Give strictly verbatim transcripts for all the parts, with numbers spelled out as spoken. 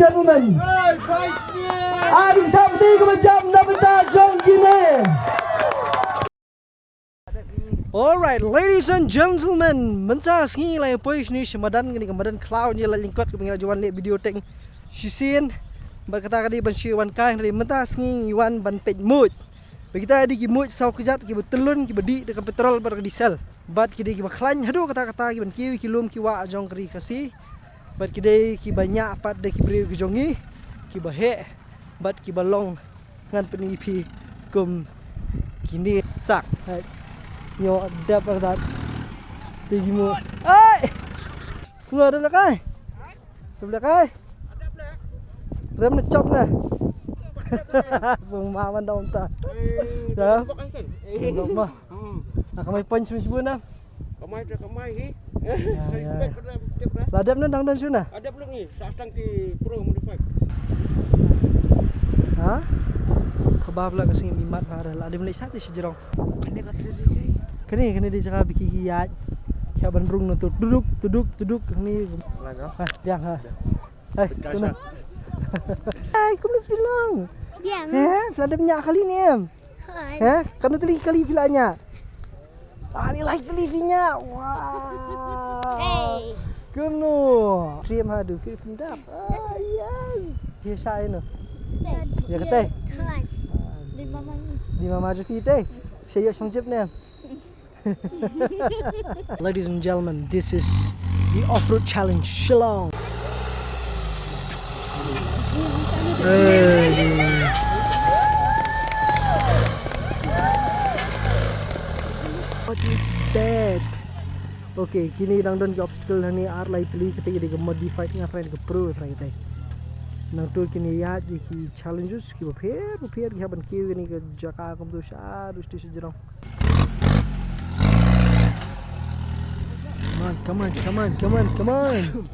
Gentlemen. Hey, boys, yeah. Ai, sa kti kaba jam na bynta jong kine. Alright, ladies and gentlemen, mynta sngi ngi la ïa poi shane sha madan, kane ka madan khlaw, ngi la lyngkot kaba ngi la ju wan leh video teng shisien. Bad kata ka dei ban shu wan kai, hynrei mynta sngi ngi wan ban peit mut. Bad kita dei ki mut saw kjat kiba tyllun, kiba dih da ka petrol bad ka diesel. Bad ki dei kiba khlaiñ haduh katta katta, kiban kiew ïa ki lum ki wah jong ka ri Khasi. Bad ki dei kiba ñiah pat da ki briew ki jong ngi, kiba heh bad kiba long. Ngan pyni ïa phi kum kine sak. Hai. Ñiuh dep artat. Te ki mut. Ai! Nga dep leh kai. Dep leh kai. Rem na chop na. Sung ma man dong ta. Dah. Dok ma. Ah, kamai punch sung sibun na. Kamai te kamai hi. Ya, ya. La dep na dang don shu na? Adep lagi, sa stang ki pro modified. Ha? Kaba bla ka sngi mi mat ba la dem leh sha te shi jrong. Kane ka tli dei kai. Kane, kane dei jaka ba ki ïaid. Ki ban rung na tu. Tuduk, tuduk, tuduk. Kane. Laga. Ha, biang ha. Hai, tu na. Hai, kumno phi long? Biang. He, phi la dep ñiah kali ne em? Hai. He, katno tylli kali phi la ñiah? Ah, ni lai kali phi ñiah. Wow. Hey. Kumno? Trim ha du ki pyndap. Ah, yes. Ye sha ino. Ye kate. Hai. Di mama ni. Di mama ju phi te. Sha yo shong jip ne. Ladies and gentlemen, this is the off-road challenge Shillong. Hey. What is that? Okay, kine dang don ki obstacle hangne ar lai tylli, kata ka dei ka modified, nga try ka pro try kata. Nangtu kine ïa ki challenges kiba pher ba pher ki hap ban kiew kine ka jaka kumtu sha du station jrong. Come on, come on, come on, come on, come on.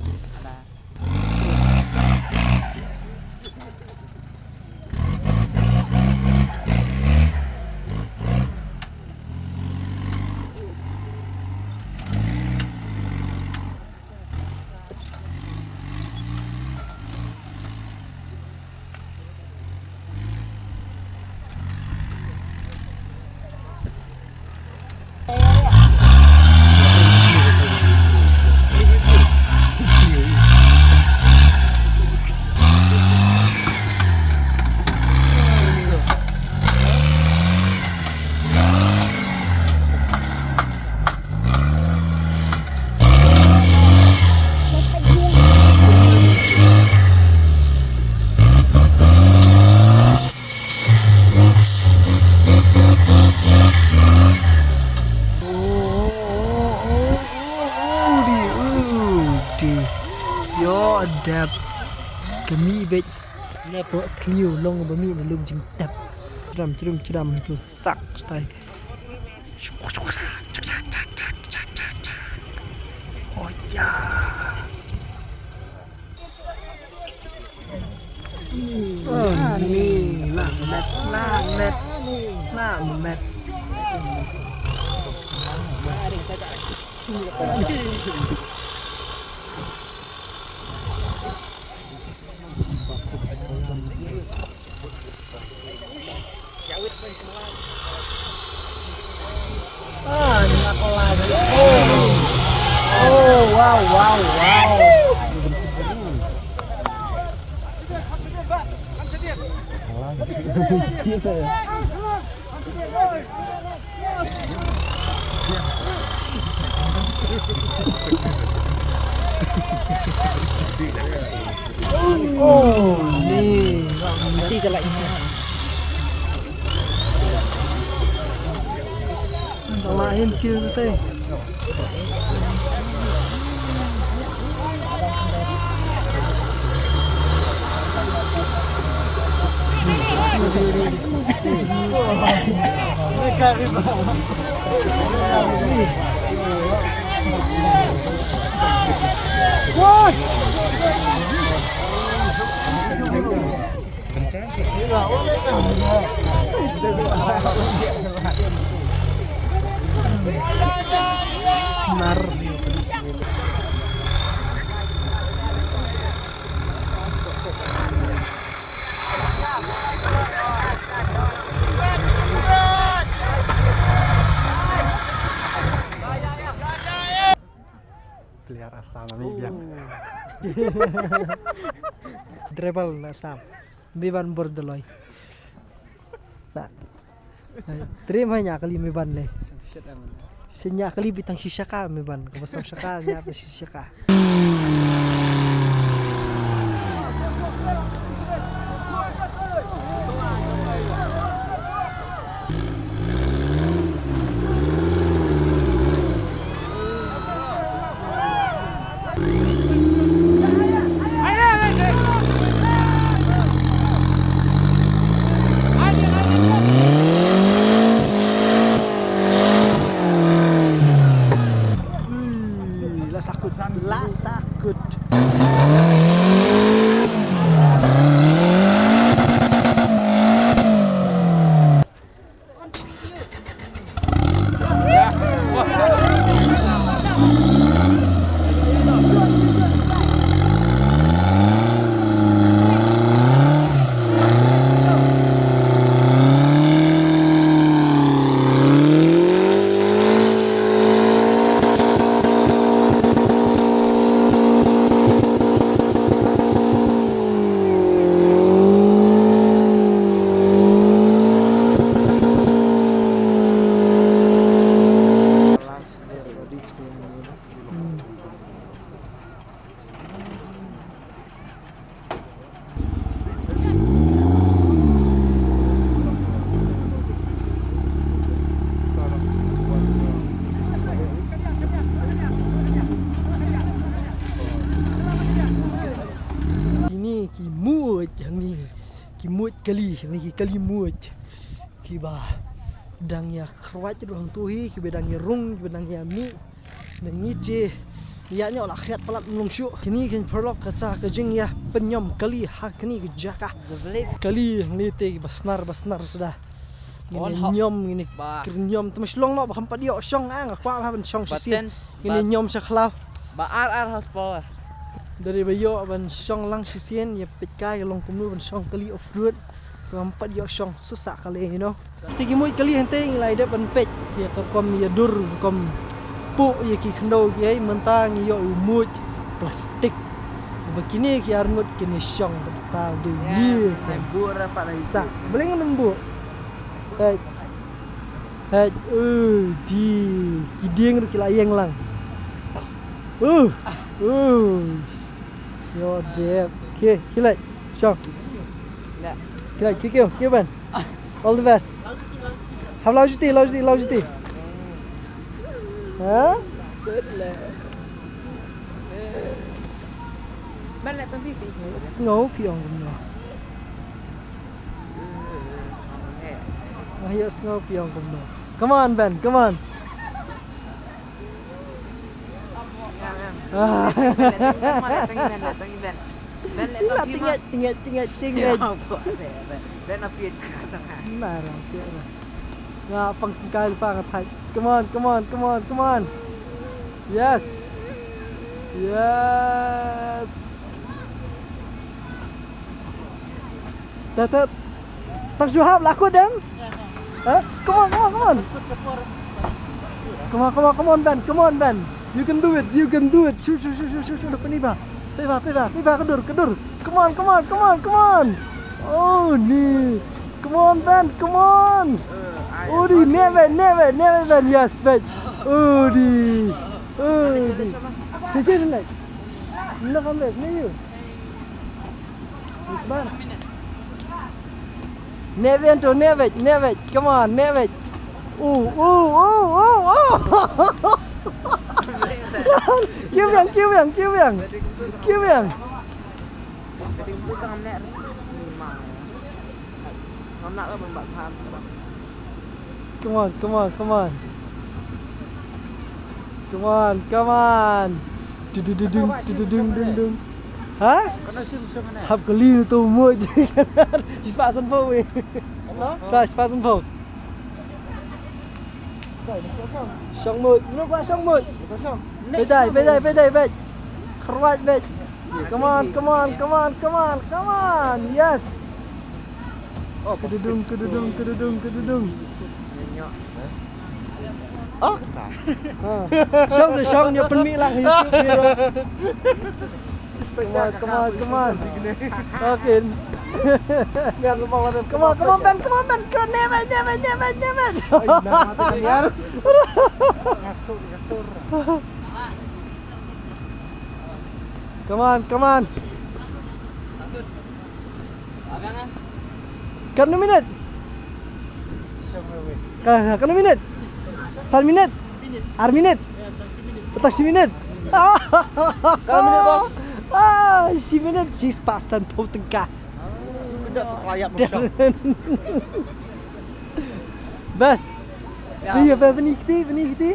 Ïoh dep. Ka mih beit. Lep khñiu long ba mih na lum jingtep. Chram chrum chram tu sak stai. Oh ya. Ani, la met, la met, la met. Ah, ni nak kolai. Oh. Oh, wow, wow, wow. Oh, ni. Mati ka lah ini. Lain kill te. Nar. Driver na sam. Meban bor doloi. Sa. Trim ha nya kali meban le. Senya kali bitang shisha ka meban. Ka basam shaka nya ka shisha ka. Ui, la sakut, la sakut. Kine ki muid hangne, ki muid kali, hangne ki kali muid. Kiba dang ïa khrwat ruh hangto hi, kiba dang ïa rung, kiba dang ïa mih. Ngi te ïa ñiuh la khriat palat mlung shuh. Kine ki paralok ka sa ka jingïa pynñiom kali ha kine ki jaka. Kali ngi te ba snar ba snar suda. Ngin ñiom ngin kren ñiom te ma shlong noh ba kham pat ïoh shong ang kwah ba ban shong shisien. Ngin ñiom sha khlaw. Ba ar ar horsepower. Dei ba ïoh ban shong lang shisien ïa peit kai ka long kumno ban shong kali off road. Kham pat ïoh shong susah kali you know. Te ki muid kali hangtei ngi la dep ban peit ïa ka rukom ïa dur rukom puh ïa ki khyndew ki ei mynta ngi ïoh u muid plastik. Ba kine ki arngut kine shong ba ta de ni. Sa bling nang buh. Hei. Hei. Uh, di ki dieng ruh ki la ïeng lang. Uh. Uh. Yo dep. Okay, ki lai. Shong. Ki lai, ki kiew, kiew ban. All the best. Hap lau juti, lau juti, lau juti. Ha? Sngew phi ong kumno. Nga ïoh sngew phi ong kumno. Come on Ben, come on. Ah. Tingit, tingit, tingit, tingit. Marang, tira. Nga pang sengkai lypa nga thait. Come on, come on, come on, come on. Yes. Yes. Tat, tat. Tang shu hap la kut em. Ha? Come on, come on, come on. Come on, come on, come on, Ben. Come on, Ben. You can do it. You can do it. Shoot, shoot, shoot, shoot, shoot, shoot. Pynïba. Pynïba, pynïba, pynïba ka dur, ka dur. Come on, come on, come on, come on. Oh, ni. Come on, Ben. Come on. Oh, di. Never, never, never, Ben. Yes, Ben. Oh, di. Oh, di. Sini, sini, sini. Nak ambil, ni you. Bar. Nevet to, nevet, nevet. Come on, nevet. Oh, oh, oh, oh, oh. Kiw biang, kiw biang, kiw biang. Kiw biang. Come on, come on, come on. Come on, come on. Tudududung, tududung, dung, dung. Ha? Hap kali na to mo. Spah sanphew wei. Spah, spah sanphew. Shong mut. Shong mut. Peit dai, peit dai, peit dai, peit. Kyrwat, peit. Come on, come on, come on, come on, come on. Yes. Kedudung, kedudung, kedudung, kedudung. Ah. Ah. Shong sa shong, ïa pynmih lang YouTube video. Come on, come on, come on. Okay. Come on, come on, Ben, come on, Ben. Come on, never, never, never, never. Ay, na, mati ka, Ben. Ngasur, ngasur. Come on, come on. Katno minit? Ka, katno minit? San minit? Ar minit? Tang shi minit? Katno minit, boss? Ah, shi minit, shi spah sanphew tyngka. Kejap tu kelayap, boss. Bas. Ya. Iya, ba, bini kiti, bini kiti.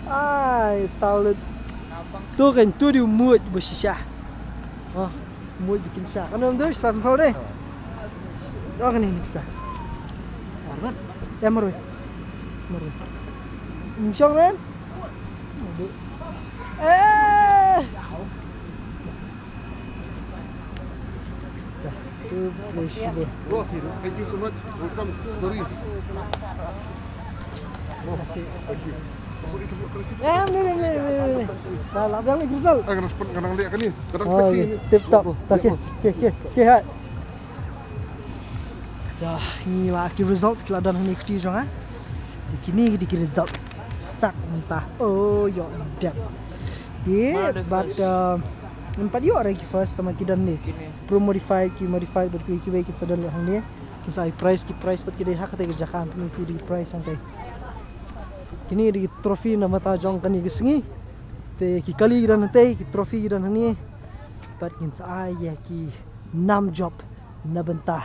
Ai, salute. Tu kan, tu di mut, bos shisha. Oh. Mut bikin sha. Kan nam dos, pas mau deh. Oh, kan ini bisa. Arman. Ya, marwei. Marwei. Mshong, Ren. Eh. Dah. Tu, boleh sih, boleh. Wah, thank you so much. Welcome. Sorry. Terima kasih. Thank you. Eh, ni, ni, ni, ni, ni. Dah, lah, bilang ni, Rizal. Eh, kena sepet, kena lihat kan ni. Kadang Oh, kecil iya. Ni. Tip top. Okey, okey, okey, okey, hai. Jah, ïa la ki results ki la don hangne kti jong, ha. Te kine ki dei ki results. Sak mynta. Oh, ïoh dep. Te bad, uh, ngim pat ïoh re ki first, tangba ki don ne. Pro modified, ki modified bad kiwei kiwei ki sa don hangne. Ki sa ai prize, ki prize bad ki dei ha kata ka jaka, hangne ki dei prize hangtai. Kine dei ki trophy na bynta jong kane ka sngi. Te ki kali ki don hangtai, ki trophy ki don hangne. Bad kin sa ai ïa ki nam jop na bynta.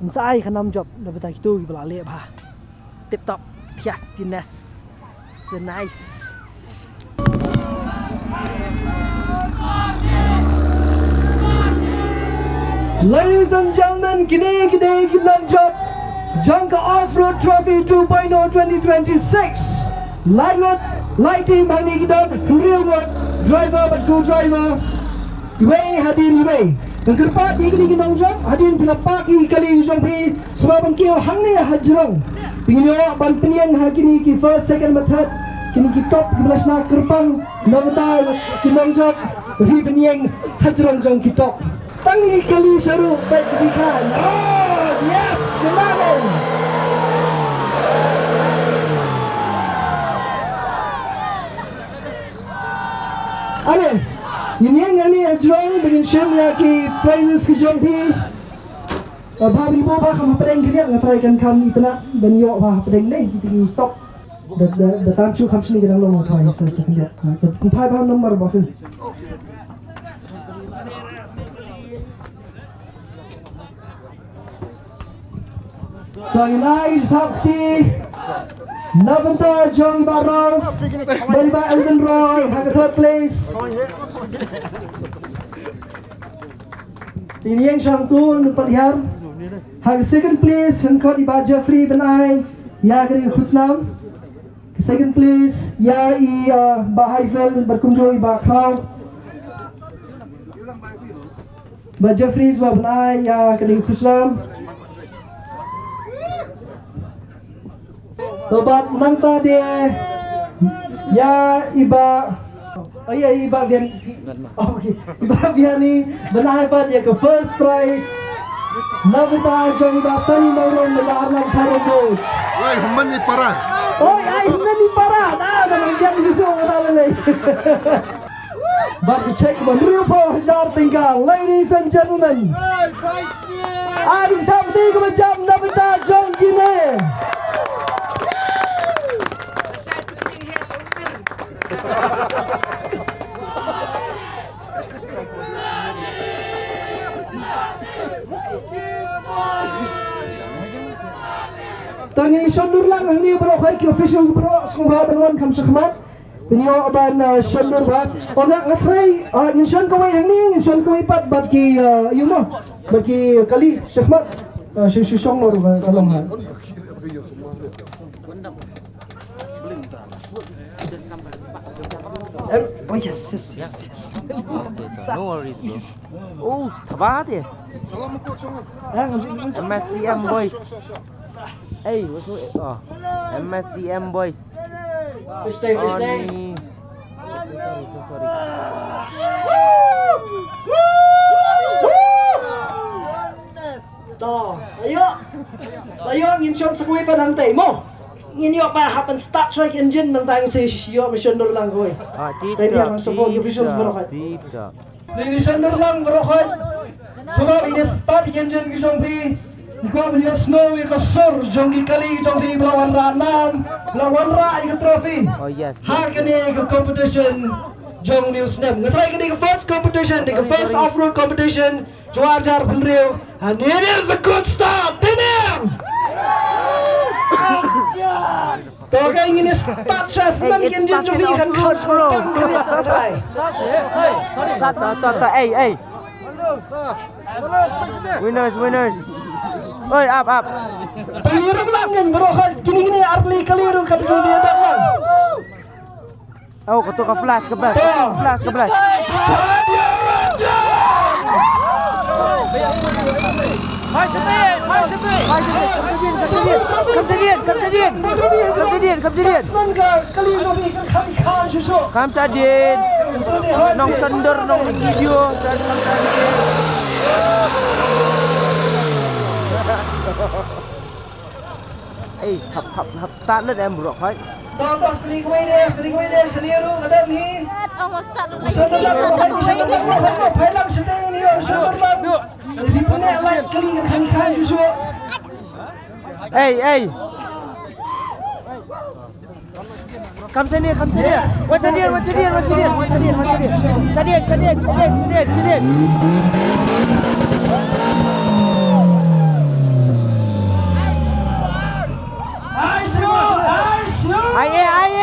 Kin sa ai ka nam jop na bynta kito kiba la leh bha. Tip top, thiastiness. So nice. Ladies and gentlemen, kine ki dei ki nongjop jong ka Off-Road Trophy two point oh twenty twenty-six. Lai ngut, lai team hangne ki don, hynriew ngut, driver bad co-driver. Iwei hadien iwei. Ngan kyrpad ïa kine ki nongjop, hadien phi la pah ïa ki kali jong phi, sngewbha ban kiew hangne hajrong. Phin ïoh ban pynïeng ha kine ki first, second bad third. Kine ki top kiba la shna kyrpang na bynta ki nongjop, phi pynïeng hajrong jong ki top. Tang ïa ki kali sha ruh peit ki khan. Oh, yes, kynmaw. Ale, ngin ïeng hangne hajrong ba ngin shim ïa ki prizes ki jong phi. Bha bha bha, kham hapdeng khyndiat, nga trai kan kham itynnad ban ïoh bha hapdeng ne, ki top. Da, da, da tam shu kham shini ka dang long, nga trai sa sa khyndiat. Da phai bha number ba phi. Jong i Nai Sapti, na bynta jong i Bah Ralph, bad i Bah Elvin Roy ha ka third place. Te ngin ïeng shang tu, ngan pat hiar. Ha ka second place, ngan khot i Bah Jeffrey ban ai ïa ka dei ka khusnam. Ka second place ïa i, uh, Bah Haifel bad kumjuh i Bah Khraw. Bah Jeffries, Bah Bnai, ïa kane ka khusnam. To bad nangta de ïa i Bah, oh ïa i Bah Vian, oh, okay. I Bah Vian ni Bnai pat ïa ka first prize. Na bynta jong i Bah Sani Mawlong na Arnam Tharum Road. Oi, hynmen i para. Oi, ai hynmen i para. Na, na nang Vian si so na lei. Bad ka cheque ba hynriewphew hajar tyngka, ladies and gentlemen. Ar Sapti kaba jam na bynta jong kine. Tang ïa shon dur lang hangne baroh, ki officials baroh, sngewbha ban wan kham shakhmat. Pynïoh ban, uh, shon dur bha. Oh, nga, nga trai, uh, ngin shon kawei hangne, ngin shon kawei pat bad ki, uh, ïa mo, bad ki kali shakhmat. Uh, shu, shu shong dur bha ka long ha. Em, oh, yes, yes, yes, yes. Okay, no worries, bro. Oh, thabat ya. M S C M boys. Hey, what's up? Oh, M S C M boys. Pistei, pistei. To, ayo. Ayo, ngin shon sa kawei pat hangtei mo. Ngin ïoh ba hap ban start shwa ki engine, nangta ngin sa ïoh mission dur lang kawei. Ah, tip top, tip top, tip top. Ngin ïa shon dur lang baroh khoit. Shuwa ngin ïa start ïa ki engine ki jong phi, ngi kwah ban ïohsngew ïa ka sur jong ki kali ki jong phi ba la wanrah nam, ba la wanrah ïa ka trophy. Oh, yes, yes, yes. Ha kane ka competition jong une u snem. Nga tharai kane ka first competition, sorry, ka first, sorry, off-road competition jong ar hajar hynriew. And it is a good start. Tip top. To, ka ngin start sha snem. Hey, it started off road, bro. Kan kham sngewthuh khyndiat, nga tharai. To, to, to, to, ey, ey. Winners, winners. Oi, ap, ap. Kali ruh lang ngin, bro, kini, kini ar tylli kali ruh kat kali ruh lang. Oh, kato ka flash, ka flash. Flash, ka flash. Stadium Raja! Hai, Siti, hai, Siti. Hai, Siti, kam shadien, kam shadien, kam shadien. Kam shadien, kam shadien. Kam shadien. Nongshon dur, nong video. Ei, hap, hap, hap start lut em, bro, hoi. To, to, skrini kawei de, skrini kawei de, shane ruh, ka dang hi. Almost start lut. Shane ruh, shane ruh, phai lang shane ni, shane ruh lang. Di pune light kali kan khan khan shuh shuh. Ei, ei. Kam shane, kam shane. Wan shane, wan shane, wan shane, wan shane, wan shane. Shane, shane, shane, shane, shane. Ai shu, ai shu. Ai, ai.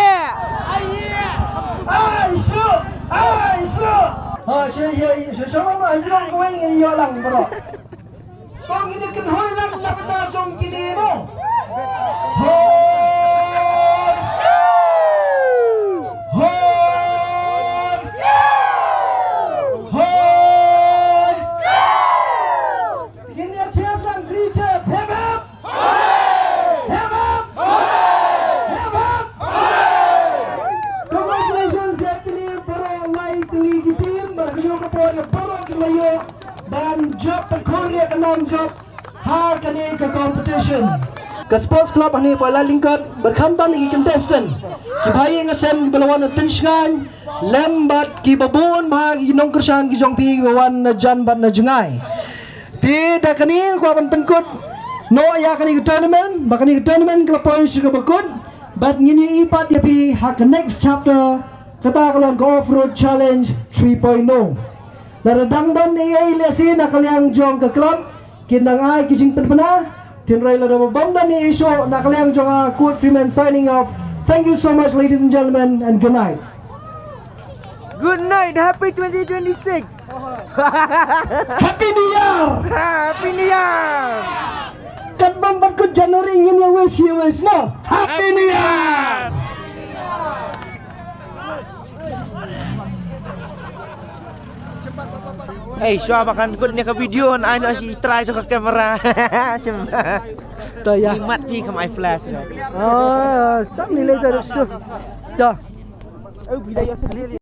Ai shu, ai shu. Ha, shu, ya, ya, shu, shu, ma, shu, kawei ngin ïoh lang baroh. To ngin ïa kynhoi lang na bynta jong kine mo. Hoi! Hoi! Hoi! Ngin ïa cheers lang, three cheers. Hip hip! Hip hip! Hip hip! Congratulations ïa kine baroh lai tylli ki team, bad ka jong ka por ïa baroh ki la ïoh ban jop, ban khur ïa ka nam jop ha kane ka competition. Ka Sports Club hangne Pailat Lyngkot, bad khamtam ki contestant, ki bhai ïing sem kiba la wan pynshngaiñ, lem bad kiba bun bha ki nongkyrshan ki jong phi kiba wan na jan bad na jngai. Te da kane nga kwah ban pynkut noh ïa kane ka tournament, ba kane ka tournament ka la poi sha kaba kut, bad ngin ïa ïohi pat ïa phi ha ka next chapter, kata ka long ka Off Road Challenge three point oh. Lada dang don ei ei lehse na ka liang jong ka club, kin dang ai ki jingpynbna, hynrei lada bym don ei ei shuh na ka liang jong nga, Kurt Freeman signing off. Thank you so much, ladies and gentlemen, and good night. Good night, happy twenty twenty-six. Happy New Year! Happy New Year! Katba bad kut January ngin ïa wish, ïa wish mo. Happy New Year! Ei, shuwa ba kan kut ne ka video, ngan ai noh shi trai sha ka camera. Shim. To ïa. Mat phi kam ai flash. Oh, tam ni le jar stu. To.